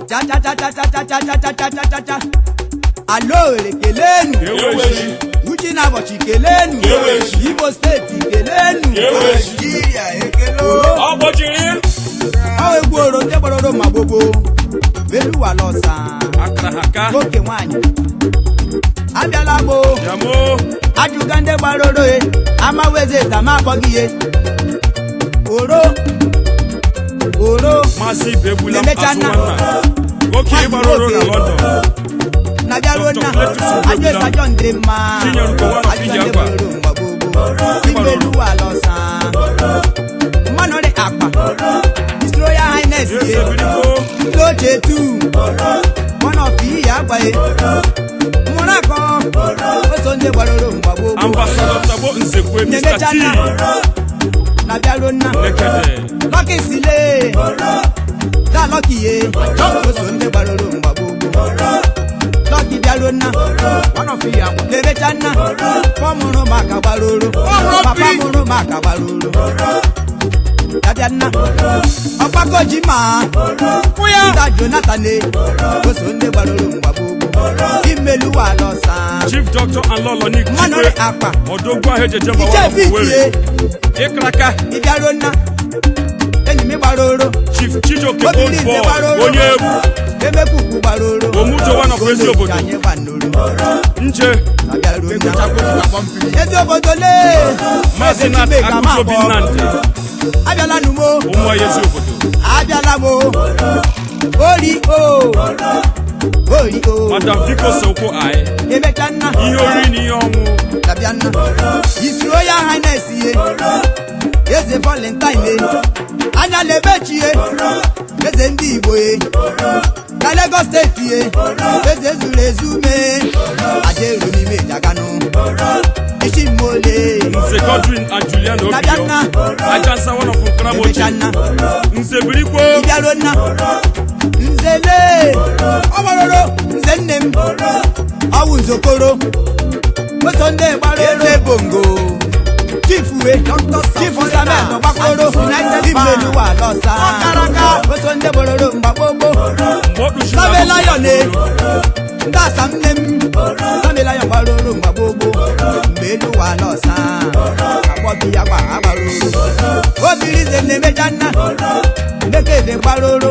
Cha cha cha cha cha cha cha cha cha cha cha cha. Ala Owerri, kelenu. Eweji. Uchi na Abọchị, kelenu. Eweji. Imo Steeti, kelenu. Eweji. Nigeria ekele. Ọ gbọjiri. Ọ egwu oro ndị gbaroro ma gbogbo beluwa lọsa. Akara ha ka. Nwoke nwanyị abịala gboo. Yamo. Ajụga ndị gbaroro e amaweze tama akpọghị ihe oro oro. Maazị Ibe egbula m Emechaa azụ nna. nwanna. Nwoke ịgbara oro na London. Na bịaruo nna. Dr. Cletus Ajụ Ogbonna. esajọ ndị mma. Chinyere Ugowa na Ajụ ndị Fiji Agwa. gbaroro mgbagbogbo imeluwa lọsa mmanụ dị akpa. His Royal Highness Eze ye. biriko. Ndị ochie tu one of iyi agbaghị mụrụ akọ oso ndị gbaroro mgbagbogbo. Ambassador Tabo Nzekwe, Mr. T. Na-emecha nna na bịaruo nna. Nekede. Lọkị sile da lọkị ye oso ndị gbaroro mgbagbogbo. Lọkị bịaruo nna na-emecha nna fọmụrụ maka gbaroro papa mụrụ maka gbaroro yabịa nna ọgbakọ ji ma nda Jonathan e oso ndị gbaroro mgbagbogbo imeluwa lọsa. Chief Doctor and Lolo Nick Mmanụ Chikwe. akpa. Odogwu ahụ ejeje Iche gbawa bitie. Owerri. Ịkraka. Ịbịaruo nna enyi m gbaroro. Chief Chijioke Old Obili nze Boy. gbaroro. Onye egwu. Emekuku gbaroro. Omujo one of ezi obodo. Anyị gbanoro. Nje. Abịaruo nna ezi obodo lee. Maazị Nat Akụzobi Nnamdi. Abịala numo. Ụmụ ya ezi obodo. Abịala mo ori o ori o. Madam Biko Sokwo anyị. Emecha nna. Ihe oriri na ihe ọnwụ. Abịa nna His Royal Highness ye eze Valentine ye anya na-ebechi ye eze ndị Igbo ye na Lagos Steeti ye eze zuru ezu mee aja eru n'ime jaganụ isi mmole. Nze Godwin and Juliana Abịa Obiyo. nna. Ajansa one of Nkramochi. Emecha nna. Nze birikwo. Ịbịaruo nna nzele ọgbaroro nze nne m ọwụ nzokoro oso ndị gbaroro Eze bongo. Chief we Chief Samuel gbakworo imeluwa lọsa oso ndị gbaroro mgbagbogbo. Mgbe ọ kpuchiri Samuel akụkọ Lion e ndị asa nne m Samuel Lion gbaroro mgbagbogbo mgbe elu wa lọsa agbọbi ya gba agbaroro obirize na-emeja nna ndekede gbaroro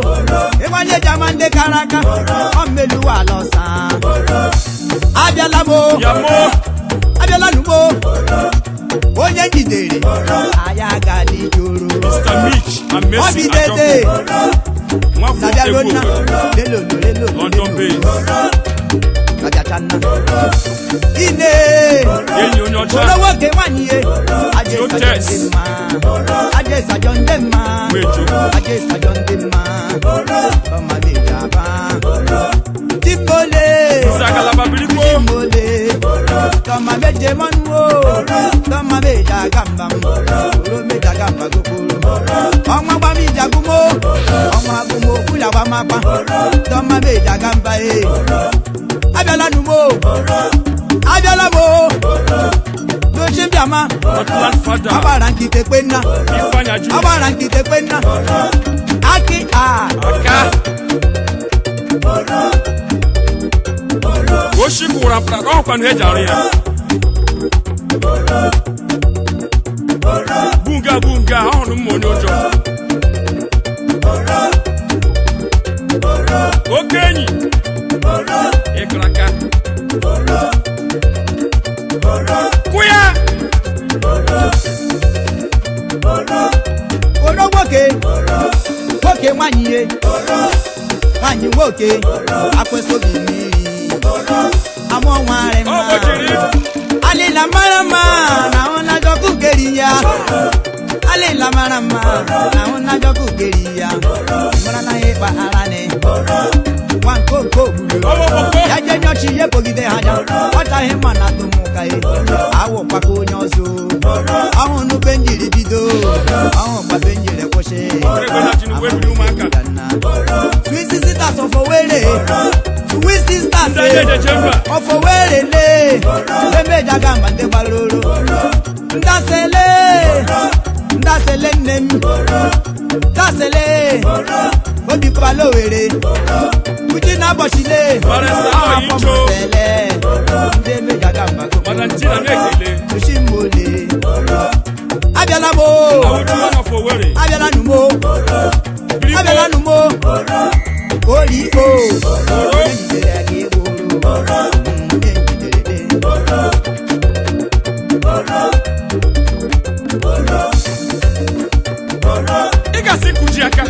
ịgbanye jama ndị kara aka ọ mmelu wa lọsa abịala m o. Yamo. Abịala n'ugbo onye njidere anyị agala ijoro. Mr. Mitch and Mercy Ọbidede. Ajọkwu. Nwafọ Abịaruo egwu nna obodo. lelolo lelolo. London based. Abịacha nna ine. Enyi onye ọcha. Oro nwoke nwanyị ye aja Joe ịsajọ Tess. ndị mma aja ịsajọ ndị mma. Wejo. Aja ịsajọ ndị mma ọma meji aba timole. Nze Agalaba birikwo. Timole tọma meje mọnụ o tọma meje aga mba m oro meje aga mba gokoro ọnwa gbamije agụmo ọnwa agụmo kwula gbamakpa tọma meje aga mba e abịala numo abịala mo n'oche mbịama. Atlant Fada. Agbara nkite kpe nna. Ifeanyi Ajuru. Agbara nkite kpe nna akị a. Aka. Oshi kwụrụ mpụtara ọkwa na eji arụ ya. Bunga bunga ọhụrụ m onye ụjọ. Oke enyi. Ịkara aka. Kụ ya. Oro nwoke nwoke nwanyị ye nwanyị nwoke akwesịghị mmiri amụọ nwarị Ọ mma. gbọchiri. Alịla mara mma na ahụ na-ajọkụ keri ya alịla mara mma na ahụ na-ajọkụ keri ya mara na ya ịkpa ara nị nwa nkonko gburu. Ọwọ́ ya je nyọchi ihe kpogide ha anya ọchaghị mma na tụmụka ya awụkwaka onye ọzọ ọhụ nube njiri bido ọhụ gbabe njiri kwụsị. Sweet sisters of Owerri, sweet sisters Ndị anyị ejeje mba. of Owerri le emejaga mba ndị gbaroro ndasele ndasele nne m ndasele. Obi kwala Owere uchi na abọchile. Barrister Oyicho. Sele ndị emejaga mmago. Madam Tina na-ekele. Oshimole abịala m o. Awuju one of Owerri. Abịala nụ m o. Birikpo. Abịala nụ m o. Ori o. Onye jidere gị gburu. Onye jidere gị. Ị ga-asị kụji aka.